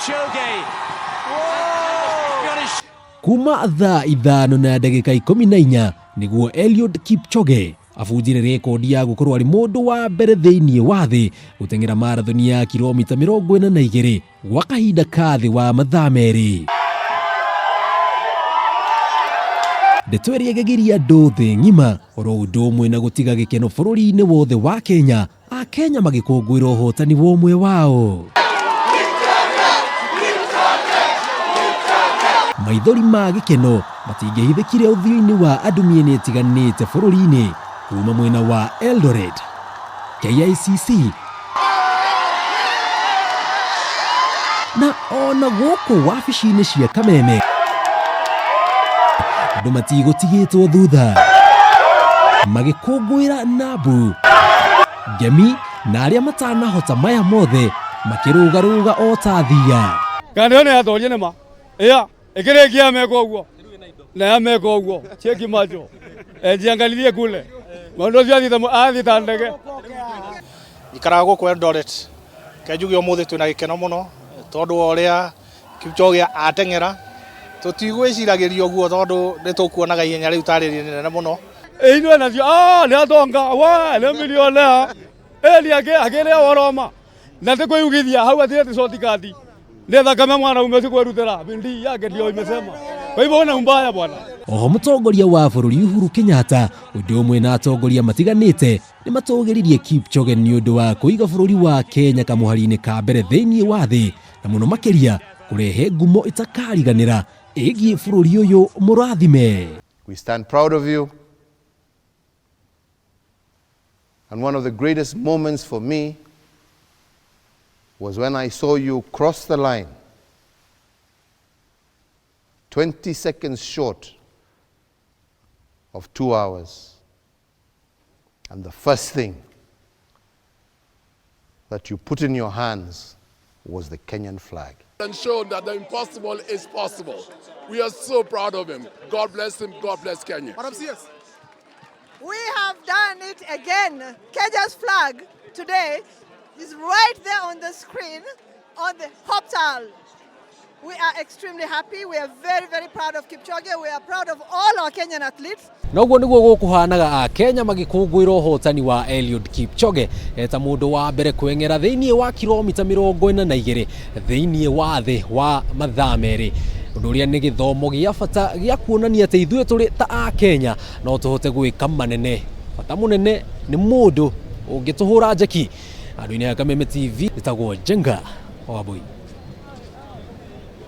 Kipchoge. Kuma thaa 5:14 nĩguo Eliud Kipchoge abunjire rekondi ya gũkorwo arĩ mũndũ wa mbere thĩinĩ wa thĩ gũteng'era marathoni ya kilomita 42 gwa kahinda ka thĩ wa mathaa 2. Ndeto ĩrĩa ĩgegirie andũ thĩ ng'ima oro ũndũ ũmwe na gũtiga gĩkeno bũrũri-inĩ wothe wa Kenya, Akenya magĩkũngũĩra ũhotani wa ũmwe wao. Maithori ma gĩkeno matingĩhithĩkire ũthiũ-inĩ wa andũ mĩena ĩtiganĩte bũrũri-inĩ kuma mwena wa Eldoret, KICC na ona gũkũ wabici-inĩ cia Kameme andũ matigũtigĩtwo thutha magĩkũngũĩra Nabu ngemi na arĩa matanahota maya mothe makĩrũgarũga o ta thia. Kana nĩ atoria nĩ ma ĩa ĩkĩrĩkia ameka ũguo na yameka ũguo cheki macho jiangalilie kule maũndũ ũcio athiĩte ta ndege. Njikaraga gũkũ Eldoret. Reke njuge ũmũthĩ twĩna gĩkeno mũno tondũ wa ũrĩa Kipchoge ateng'era. Tũtigwĩciragĩria ũguo tondũ nĩ tũkuonaga ihenya rĩu tarĩ rĩnene mũno. Ithuĩ nacio nĩ atonga we nĩ milionea ĩni akĩrĩa woroma na ti kwĩugithia hau atirĩ ti shortcut nĩ thakame mwanaume ũcio kwĩrutĩra bidii yake ndio imesema kwa hivyo una umbaya bwana. Oho mũtongoria wa bũrũri Uhuru Kenyatta ũndũ ũmwe na atongoria matiganĩte nĩ matũgĩririe Kipchoge nĩ ũndũ wa kũiga bũrũri wa Kenya kamũhari-inĩ ka mbere thĩinĩ wa thĩ na mũno makĩria kũrehe ngumo ĩtakariganĩra ĩgiĩ bũrũri ũyũ mũrathime. We stand proud of you. And one of the greatest moments for me was when I saw you cross the line 20 seconds short of 2 hours. And the first thing that you put in your hands was the Kenyan flag. And showed that the impossible is possible. We are so proud of him. God bless him. God bless Kenya. Madam CS. We have done it again. Kenya's flag today is right there on the screen on the Haupthalle. We are extremely happy. We are very, very proud of Kipchoge. We are proud of all our Kenyan athletes. Noguo nĩguo gũkũhanaga Akenya magĩkũngũĩra ũhotani wa Eliud Kipchoge eta mũndũ wa mbere kweng'era thĩinĩ wa kilomita 42 thĩinĩ wa thĩ wa mathaa 2, ũndũ ũrĩa nĩ gĩthomo gĩa bata gĩa kuonania atĩ ithuĩ tũrĩ ta Akenya no tũhote gwĩka manene. Bata mũnene nĩ mũndũ ũngĩtũhũra njeki. Andũ-inĩ a Kameme TV, ĩtagwo Njenga Wambui.